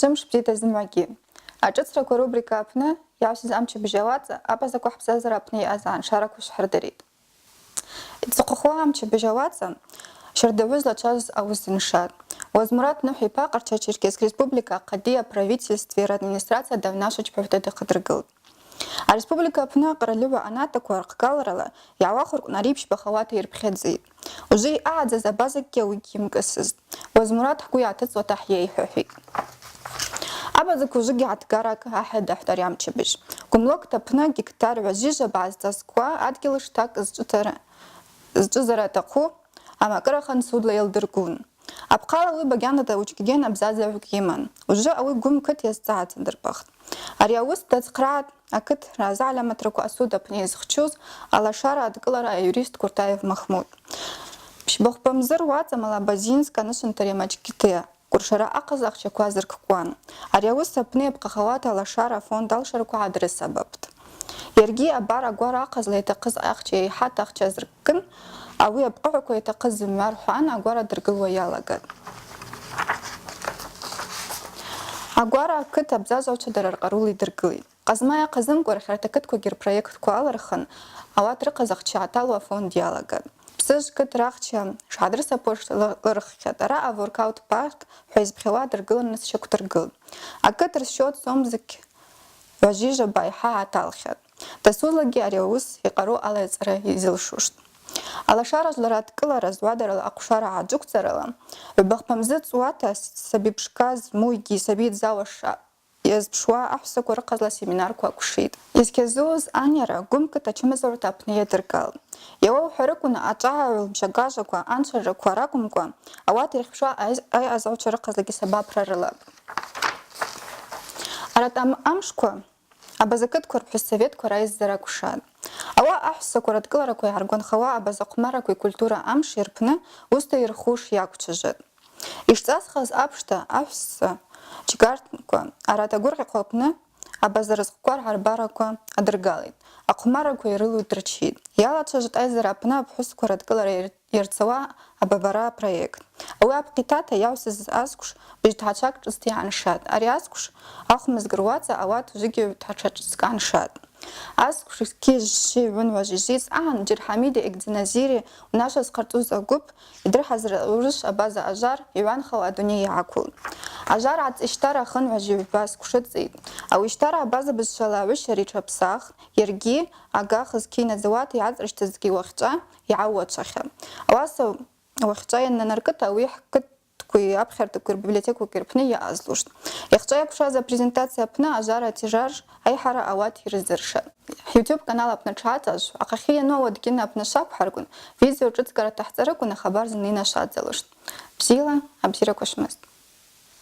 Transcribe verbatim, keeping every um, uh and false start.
Чвымш бзита зымгӏвагьи. Ашӏыцраква рубрика апны йаусыз амчыбыжь ауацӏа абазаква хӏбзазара апны йаъаз агӏаншараква швхӏырдыритӏ. Йцӏыхъвахуа амчыбыжь ауацӏа щардагӏвы злачважваз ауыс зыншатӏ. Уазмурат Нухӏ-ипа Къарча-Черкесск Республика ахъади аправительстви радминистрацияда унашвачпагӏвта дахъыдыргылтӏ. Ареспублика апны акъральыгӏва анатӏаква рхъгалрала йгӏауахвырквын ари пщбахауата йырпхьадзитӏ. Ужвы йъагӏадзаз абазакӏгьи ауи гьйымкӏасызтӏ. Уазмурат хӏгвы йгӏатыцӏуата хӏйайхӏвахӏвитӏ. Абазаква ужвыгьи гӏатгаракӏ ахӏа дахӏвтӏ ари амчыбыжь. Гвымлокт апны гектар гӏважвижваба гӏазцӏазква адгьыл штакӏ зчӏвызара, зчӏвызара атахъу амакъырахан судла йалдыргун. Апхъала ауи багьанада учкӏген абзазагӏвкӏ йыман. Ужвы ауи гвым кыт йазцӏгӏа ацӏадырпахтӏ. Ари ауыс дацхърагӏатӏ акытра азыгӏламатраква асуд апны йазхчуз алашара адкӏылара аюрист Куртаев Махмуд. Пщбахвпамзы руацӏа Малоабазинск анышвынтари Мачкития къуршара ахъаз ахчаква азырккуан. Ари ауыс апны йапхъахауата алашара афонд алшараква гӏадрысабаптӏ. Йаргьи абар агвара ахъазла йтахъыз ахча, йайхӏата ахча азырккын, ауи апкъыгӏваква йтахъыз зымгӏва рхӏван агвара дыргылуа йалагатӏ. Агвара акыт абзазагӏвчва дара ркъарула йдыргылитӏ. Къазмайа хъазымкӏва рахьарта кытквагьи рпроектква алырхын, ауат рыхъаз ахча аталуа афонд йалагатӏ. Псыжв кыт рахча шгӏадрысапуаш лы-, лырххьатӏ. Араъа воркаут парк хӏва йызпхьауа дыргылырныс щаквдыргылтӏ. Акыт рсчет сом зкь гӏважвижваба айхӏа аталхьатӏ. Дасузлагьи ари ауыс йкъару алайцӏара йзылшуштӏ. Алашара жвлара адкӏылара зуадарала ахъвшара гӏаджвыквцӏарала, гӏвбахпамзы цӏуата сабипшказ муйгьи саби дзауаш йазпшуа ахӏвссаква рыхъазла семинарква акӏвшитӏ. Йызкьазуз анйара гвымкыт ачымазагӏвта апны йадыргалтӏ. Йауа ухӏварыквын, ачӏагӏагӏвыл мшагажваква, аншажваква ракӏвымкӏва, ауат йырхьпшуа айъазагӏвчва рыхъазлагьи сабапра рылапӏ. Арат ам-, амшква абаза кытква рпхӏвыс советква райззара акӏвшатӏ. Ауаъа ахӏвссаква радкӏылараква йгӏаргванхауа абаза хъвмарракви культура амши рпны уыста йырхуш йаквчважватӏ. Йшцӏасхаз апшта, ахӏвсса чкартква арат агвыргъьахъв апны абаза рызкъква ргӏарбараква адыргалитӏ, ахъвмарраква йрылу йдырчитӏ. Йалачважватӏ айззара апны апхӏвысква радкӏылара йыр-, йырцауа абабара проект. Ауи апхъитата йаусыз асквш быжь тгӏачвакӏ шӏыцта йгӏаншатӏ. Ари асквш ахвмызгӏ руацӏа ауат ужвыгьи тгӏачвакӏ шӏыцта йгӏаншатӏ. Асквш кьи жьы гӏвын гӏважвижвицӏ агӏан Джерхӏамиди Эгьдиназири унашва зхъарцӏуз агвып йдырхӏазыр урышв абаза ажвар йгӏванхауа адуней йгӏаквылтӏ. Ажвар ацӏищтара хын гӏважвижваба сквшыцӏитӏ. Ауищтара абаза бызшвала агӏвыщари тшапсахтӏ, йаргьи агахыз кьи надзауата йгӏацӏрыщтызгьи уахьчӏва йгӏауачвахьан. Ауаса уахьчӏва йаннанаркӏыта ауи хӏкыт кви апхьартакви рбиблиотекакви рпны йаъазлуштӏ. Йахьчӏва йакӏвшаз апрезентация апны ажвара атяжаж айхӏара ауат йрыздзыршатӏ. Хӏ-YouTube канал апны тшгӏацӏажв, ахъахьы йану ауадгьына апны шваквхӏарквын, видео шӏыцӏкӏара тахӏцӏарыквын ахабар зынйа швадзалуштӏ. Бзила, абзираква швмаст.